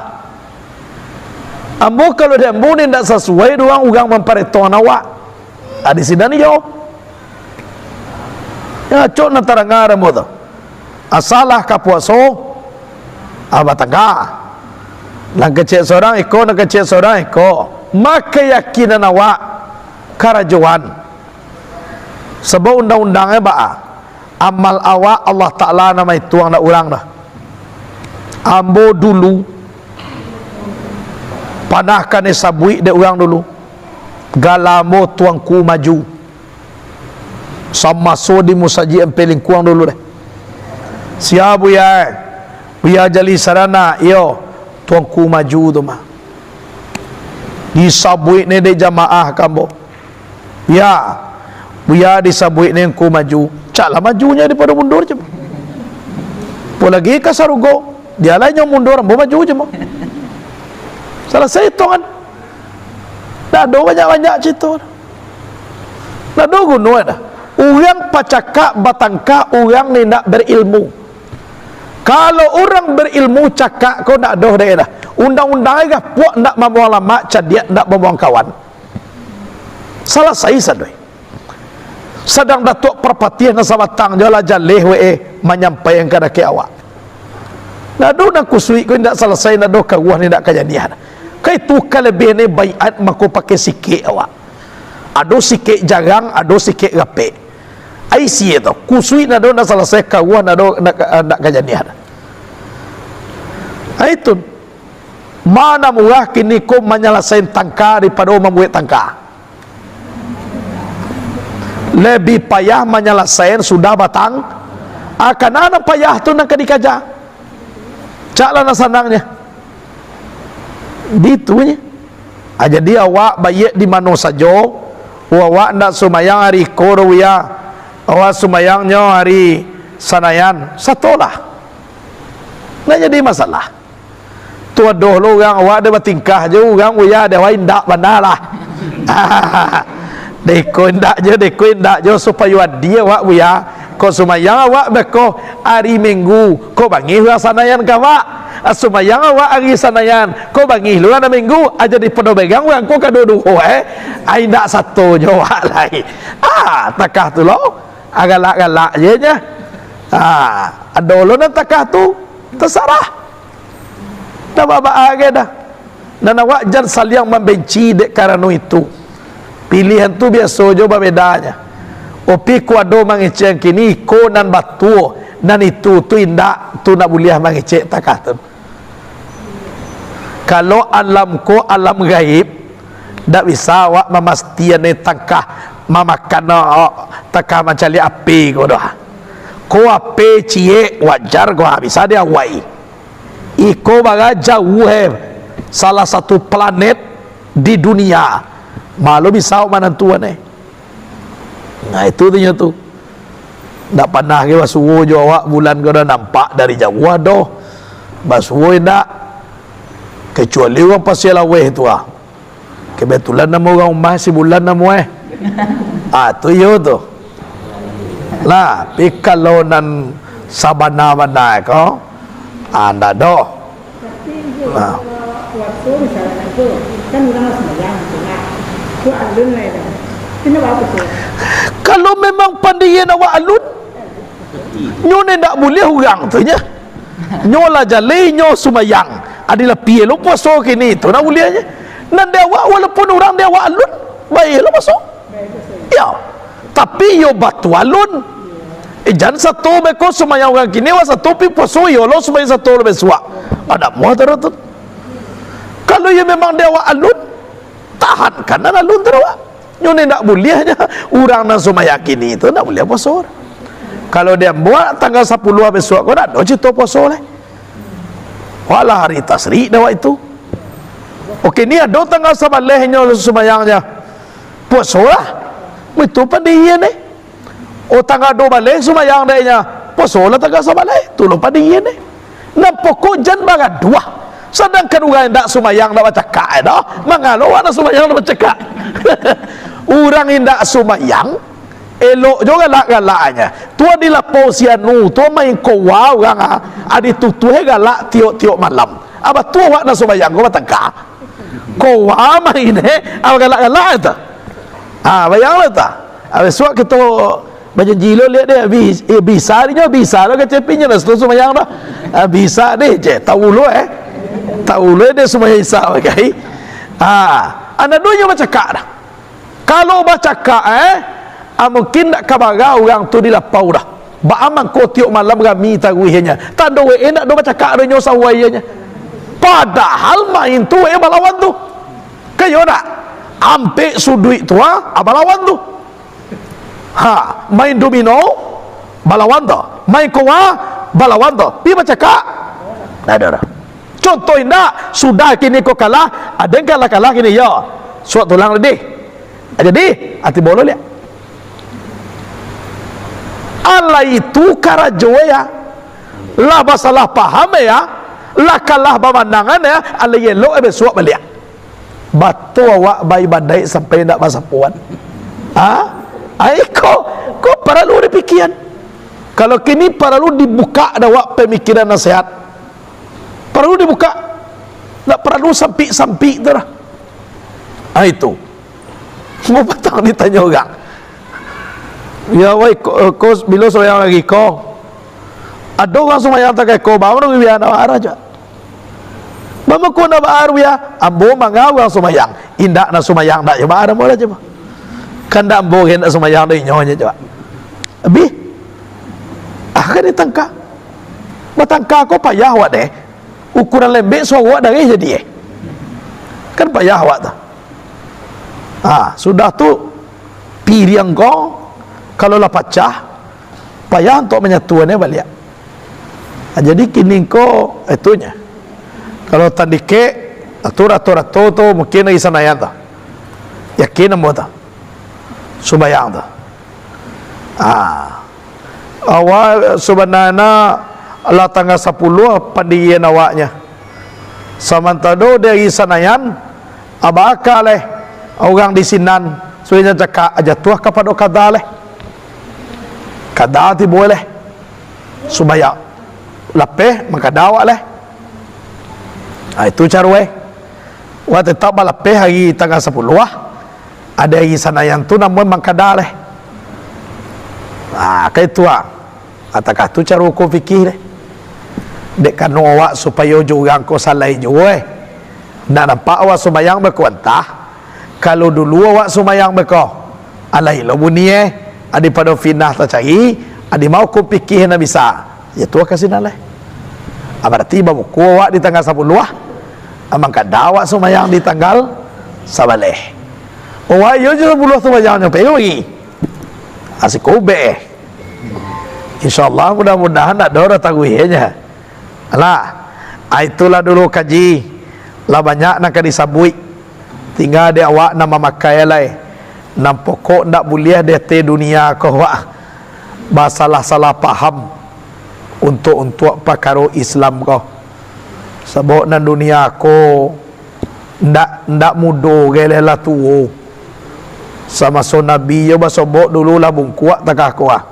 Ambo kalau di ambo ni ndak sasuai doh urang mamparetoan awak. Ah, di sinan iyo. Yo, cok nan tarang ambo tu. Asalah ka puaso, ah, batangka. Nan kecek surang iko, nan kecek surang iko. Ma keyakinan awak karajoan. Sabab undang-undang e baa? Amal awak Allah Ta'ala nan maituang, ndak urang doh. Ambo dulu panah kanai sabuik dek urang dulu. Gala ambo Tuanku Maju. Samaso di Musajik Ampek Lingkuang dulu deh. Sia Buya, eh? Buya Jali Sarana, iyo, Tuanku Maju tu mah. Disabuik ni dek jamaah ka ambo. Buya, Buya disabuik ni Ngku Maju. Cak lah maju nyo daripado mundur, cek. Apo lagi ka sarugo, bia lah nyo mundur, ambo maju, cek. Salasai itongan. Ndak ado banyak-banyak carito. Ndak ado guno dah. Urang pacakak batangka, urang nan indak berilmu. Kalau urang berilmu, cakak ko ndak ado dek dah. Undang-undang ai gapuak, ndak mambuang lamak, cadiak ndak mambuang kawan. Salasai sadoi. Sadang Datuak Parpatiah nan sabatang jo lah jaleh wae manyampaian ka dakek awak. Ndak ado nan kusuik ko indak salasai, ndak ado karuah nan indak ka jadiah. Ka itu kalabiahan ni baiat mako pakai sikek awak. Ado sikek jarang, ado sikek rapek. Ai sia tu, kusuik ndak ado nan salasai, karuah ndak ado, ndak ka, ndak ka jadiah. Ai tu, ma nan murah kini ko manyalasaian tangka daripado mambuek tangka. Labiah payah manyalasaian sudah batang-, ah, kana nan payah tu nan ka dikaja. Cak lah nan sanangnyo. Bitu nyo. Ah, jadi awak baiak di mano sajo, awak ndak sumayang ari iko doh, Buya. Awak sumayangnyo ari Sanayan, satolah. Ndak jadi masalah. Tu ado lo urang awak dek batingkah jo urang, Buya, dek awak indak bana lah. Dek iko indak jo, dek iko indak jo, supayo adie awak, Buya. Kok sumayang awak beko ari Minggu, kok bangih urang Sanayan ka awak. Ah, sumayang awak ari Sanayan, kok bangih lo urang nan Minggu, ah, jadi pado begang urang ko kaduo-duo, eh. Ah, indak sato jo awak lai. Ah, takah tu lo. Ah, galak-galak je nyo. Ah, ado lo nan takah tu, tasarah. Ndak baa-baa gai dah. Nan awak jan saliang mambenci dek karano itu. Pilihan tu biaso jo babedanyo. Opi ko ado mangecek kini, iko nan batua, nan itu tu indak, tu ndak buliah mangecek takah tu. Kalau alam ko alam gaib, ndak bisa awak mamastian ni takah mamakan, oh, takah mancaliak api ko doh. Ko api ciek wajar ko, ah, bisa diawai. Iko bara jauah, eh, salah satu planet di dunia. Malo bisa awak manantuan, eh. Nah, itu tu nyo tu. Ndak panah ke basuo jo awak, bulan ko dah nampak dari jauah doh. Basuo indak. Kecuali urang Pasir Laweh tu ah. Kebetulan namo urang rumah si Bulan namo eh. Ah, tu iyo tu. Lah, tapi kalau nan sabana-bana ko, ah, ndak doh. Tapi iyo, nah, kalau puaso misalnyo tu, kan urang lah sumbayang tu lah. Tu alun lah itu. Kena bagus tu. Kalau memang pandirian awak alun, nyo ni ndak buliah urang tu nyo. Nyo lah jaleh, nyo sumbayang. Adalah pie lo puaso kini tu ndak buliah nyo. Nan di awak, walaupun urang di awak alun, bae lo puaso. Iyo. Tapi iyo batu alun. Eh, jan sato beko sumbayang urang kini, wak sato pi puaso, iyo lo sumbayang sato lo bisuak. Ada muah taro tu. Kalau iyo memang di awak alun, tahankan nan alun taro awak. Nyo ni ndak buliah nyo. Urang nan sumbayang kini tu ndak buliah puaso. Kalau di ambo tanggal sapuluah bisuak ko ndak ado cito puaso lai. Walah hari tasrik dah wak itu. Oke, ni ado tanggal sabaleh nyo sumbayang nyo. Puaso lah. Itu pandirian ni. Oh, tanggal duo baleh sumbayang dek nyo. Puaso lah tanggal sabaleh. Tu lo pandirian ni. Nan pokok jan bagaduah. Sadangkan urang indak sumbayang ndak bacakak, eh, doh. Mangalo awak nan sumbayang ndak bacakak? Urang indak sumbayang, elok jo galak-galaknyo. Tu di lapau si anu, tu main koa urang, ah. Adi tutuih galak tiok-tiok malam. Ah, batua awak nan sumbayang ko batangka. Koa main, eh, ah, galak-galak tu. Ah, bayanglah tu. Ah, bisuak kito bajanji lo liek deh, bi-, eh, bisa dinyo, bisa lo kecek pinyo dah, setelah sumbayang dah. Ah, bisa deh, cek, tahu lo, eh. Tahu lo deh sumbayang Isya bagai. Ah, anak duonyo bacakak dah. Kalau bacakak, eh, ah, mungkin ndak ka bara urang tu di lapau dah. Baa mangko tiok malam rami taruihnyo. Tando we ndak do bacakak do nyo sawaihnyo. Padahal main tu we balawan tu. Kayo ndak? Ampek suduik tu, ah, balawan tu. Ha, main domino, balawan tu. Main koa, balawan tu. Pi bacakak? Ndak ado dah. Contoh indak, sudah kini ko kalah, ado nan kalah-kalah kini, yo. Suak tulang deh. Jadi, ati bolo liak. Alah itu karajo ya. Lah basalah paham ya. Lah kalah bamanangan ya. Alah elok eh besuak baliak. Batua awak baibadaik sampai indak basapoan. Ha? Ai ko, ko paralu dipikian. Kalau kini paralu dibuka dah awak pamikiran nasihat. Paralu dibuka. Ndak paralu sampik-sampik tu dah. Ha itu. Mau patang ditanyo urang. Ya wai ko, ko bilo sumbayang lagi ko. Ado urang sumbayang takai ko, baru biar nak marah je. Bamako nak baaruiah, ambo manga urang sumayang. Indak nak sumayang, ndak jo baaruiah ambo lah, cubo. Kan ndak ambo ge nak sumayang, dek inyo nyo, cubo. Abih. Ah, kan ditangka. Batangka ko payah awak deh. Ukuran lembek suaro awak dareh jadi eh. Kan payah awak tu. Ah, sudah tu, piriang ko, kalau lah pacah, payah untuak manyatuannyo baliak. Ha, jadi kini ko, itunyo. Kalau tandikek, tu rato-rato tu mungkin lagi sanayan tu. Yakin ambo tu. Sumbayang tu. Ha. Awak sabananyo lah tanggal sapuluah pandirian awaknyo. Samantaro di ari Sanayan, abaka leh urang di sinan, sudah cakak jatuah kapado kada leh. Kada tibo leh. Sumbayang lapeh, mangkada awak leh. Ha, itu caro eh. Wak tetap balapeh ari tanggal sapuluah, ado ari Sanayan tu namuah mangkada leh. Ha, ka itu ah. Atakah tu caro ko pikir deh. Dek kano awak supayo jo urang ko salai juo eh. Ndak nampak awak sumbayang beko antah. Kalau dulu awak sumbayang beko, alai lo bunyi eh. Daripado fitnah tacari, adi mau ko pikir nan bisa. Ya tu ka sinan leh. Ah, barati babuko awak di tanggal sapuluah ah. Ah, mangkada awak sumbayang di tanggal sabaleh. Oh, ayo je sapuluah sumbayangnyo, pego lagi. Ah, siko ubek eh. InsyaAllah, mudah-mudahan ndak ado urang taruihnyo. Alah, ah, itulah dulu kaji. Lah banyak nan ka disabuik. Tingga dek awak nan mamakai lai. Nan pokok ndak buliah di ateh dunia ko, wak. Basalah-salah paham untuak-untuak pakaro Islam ko. Sabab nan dunia ko ndak, ndak mudo, galeh lah tuo. Samaso Nabi jo basobok dulu lah bungkuak takah ko ah.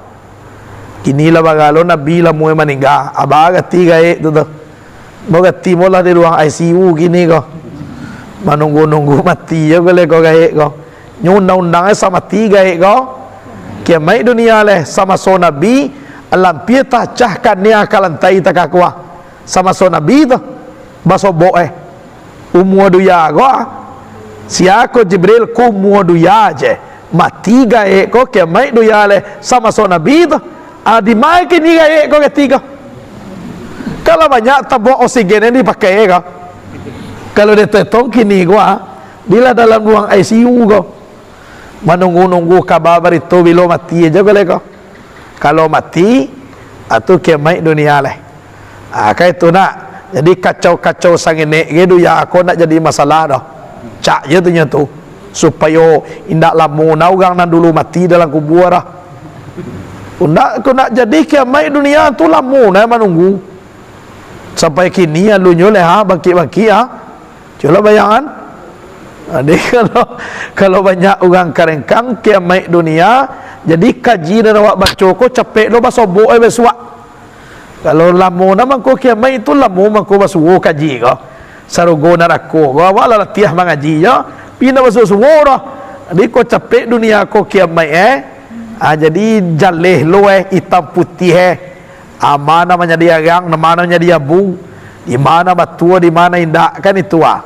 Kini lah bagalo Nabi lah muai maningga. Aba gati gaek tu tu. Bagati mo lah di ruang I C U kini ko. Manunggu-nunggu mati jo galeh ko gaek ko. Nyo undang-undang eh samati gaek ko. Kiamaik dunia leh samaso Nabi, lampia tacah kania ka lantai takah ko ah. Samaso Nabi tu. Basobok eh. Umua dunia ko ah. Sia ko Jibril ko umua dunia je. Mati gaek ko, kiamaik dunia leh. Samaso Nabi tu. Ah, di ma kini gaek ko gati ko? Kalau banyak tabung oksigen yang dipakai ko. Kalau dietong kini ko ah. Bila dalam ruang I C U ko. Manunggu-nunggu kaba barito bilo mati aja ko leh ko. Kalau mati, ah, tu kiamaik dunia leh. Ah, ka itu nak. Jadi kacau-kacau sangenek ge dunia ko ndak jadi masalah doh. Cak je tu nyo tu. Supayo indak lamo na urang nan dulu mati dalam kubua doh. Ndak, ko nak jadi kiamaik dunia tu lamo na manunggu. Sampai kini alunyo leh ha, bangkik-bangkik ha. Cubolah bayangan. Jadi kalau, kalau banyak urang karengkang kiamaik dunia, jadi kaji nan awak baco ko capek lo basobok eh basuak. Kalau lamo na mangko kiamaik tu lamo mangko basuo kaji ko. Sarugo narako ko awak lah latiah mangaji jo, pi ndak basuo-suo doh. Jadi ko capek dunia ko kiamaik eh. Ah, jadi jaleh lo eh, itam putih eh. Ah, ma nan manjadi arang, ma nan manjadi abu, di ma nan batua, di ma nan indak, kan itu ah.